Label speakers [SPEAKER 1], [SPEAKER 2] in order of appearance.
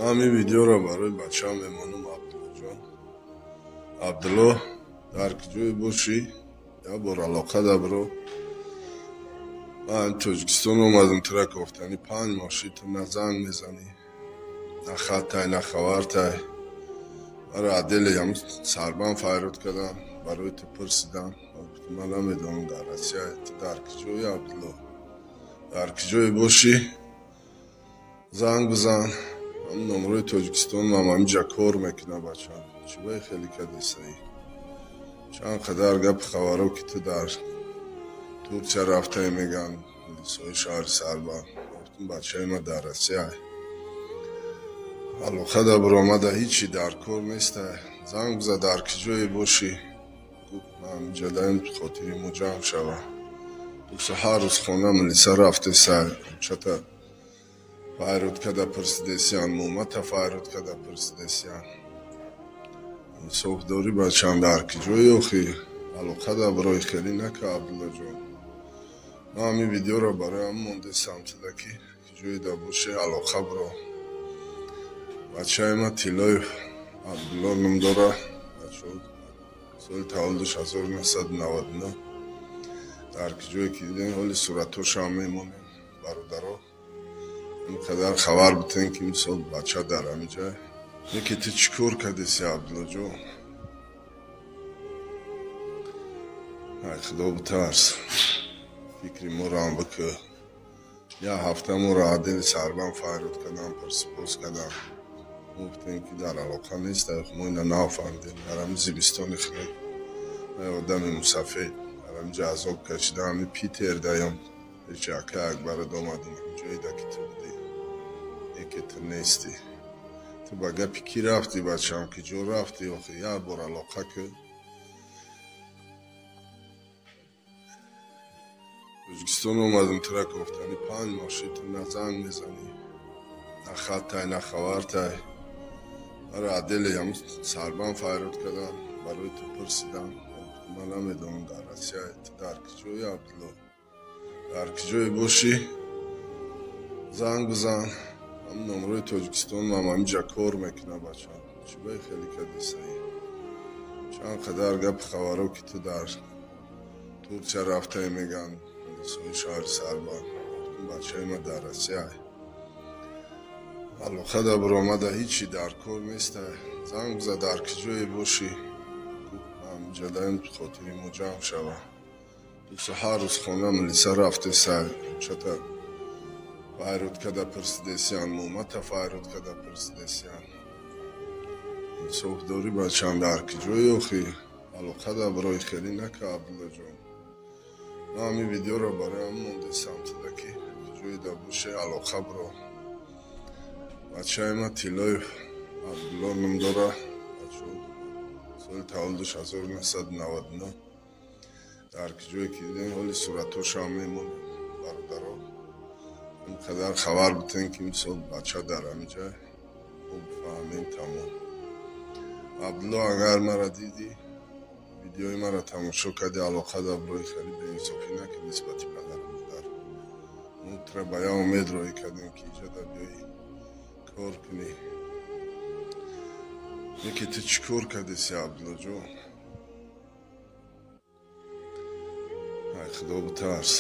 [SPEAKER 1] Ҳамин видеоро барои бачаам мемонам, Абдуллоҷон. Абдулло, дар куҷое бошӣ, як бор алоқа дабро. Ман Тоҷикистон омадам тура кофтани, 5 моҳ шид, ту на занг мезанӣ, на хаттай, на хабартай. Маро отделе ҳам Сарбанд файрод кардам, барои ту пурсидам. Ман намедонам, дар Россия ту дар куҷои, Абдулло? Дар куҷое бошӣ, занг бизан. Ҳамин номерои Тоҷикистон ман ҳаминҷа кор мекунам, бачаам. Чӣ баи хеле кадесаӣ? Чанд қадар гапи хабаро, ки ту дар Турсия рафтаи, меган милисои шаҳри Сарбанд. Гуфтам, бачаи ма дар Россия. Алоқа да биромада, ҳичи дар кор нестай. Занг биза, дар куҷое бошӣ. Гуфт, ман ҳаминҷа даем, хотири мо ҷамъ шава. Гуфт, ҳар рӯз хона милиса рафтесай. Чата файрод када пурсидесиян, момата файрод када пурсидесиян. Инсоф дорӣ, бачам, дар куҷои охӣ? Алоқа да бирои, хеле нака, Абдуллоҷон. Ман ҳамин видеоро барои ҳамин мондесам туда, ки куҷое да бошӣ, алоқа биро. Бачаи ма Тиллоев Абдулло ном дора. Бачаҳо, соли таваллудаш 1999. Дар куҷое ки дидем, ҳоли суратҳошам мемонем, бародаро. Ин қадар хабар битен, ки мисол бача дар ҳамин ҷай. Неки ту чӣ кор кардеси, Абдуллоҷон? Ай Худо битарс. Фикри моро ҳам бикӯ. Як ҳафта моро отдели Сарбанд файрод кардам, пурсупос кардам. Гуфтем, ки дар алоқа нест, мо ина нафаҳмидем. Дар ҳамин зимистони хунук одами мусафед дар ҳаминҷа азоб кашида, ҳамин Питер даём пеши акай Акбарат омадем, ҷоеда ки ту будӣ. Яке ту нестӣ. Ту ба гапи кӣ рафтӣ, бачаам, ки ҷо рафтӣ охи? Як бор алоқа кӯ. Тоҷикистон омадам тура кофтани, 5 моҳ шид, ту на занг мезанӣ, на хаттай, на хабартай. Маро отделе ҳам Сарбанд файрод кардам, барои ту пурсидам. Ман намедонам, дар Россия ту дар куҷои, Абдулло? Дар куҷое бошӣ, занг бизан. Ҳамин номерои Тоҷикистон ман ҳаминҷа кор мекунам, бачаам. Чӣ баи хеле кадесаӣ? Чанд қадар гапи хабаро, ки ту дар Турсия рафтаи, меган милисои шаҳри Сарбанд. Гуфтам, бачаи ма дар Россия. Алоқа да биромада, ҳичи дар кор нестай. Занг биза, дар куҷое бошӣ. Гуфт, ман ҳаминҷа даем, хотири мо ҷамъ шава. Гуфт, ҳар рӯз хона милиса рафтесай. Чата файрод када пурсидесиян, момата файрод када пурсидесиян. Инсоф дорӣ, бачаам, дар куҷои охи? Алоқа да бирои, хеле нака, Абдуллоҷон. Ман ҳамин видеоро барои ҳамин мондесам туда, ки куҷое да бошӣ, алоқа биро. Бачаи ма Тиллоев Абдулло ном дора. Бачаҳо, соли таваллудаш 1999. Дар куҷое ки дидем, ҳоли суратҳошам мемонем, бародаро. Ин қадар хабар битен, ки мисол бача дар ҳамин ҷай. Мо бифаҳмем, тамом. Абдулло, агар маро дидӣ, видеои маро тамошо кардӣ, алоқа да бирои, хеле беинсофӣ накард нисбати падару модар. Мо тура ба як умед роҳӣ кардем, ки иҷода биёӣ кор кунӣ. Неки ту чӣ кор кардеси, Абдуллоҷон? Ай Худо битарс.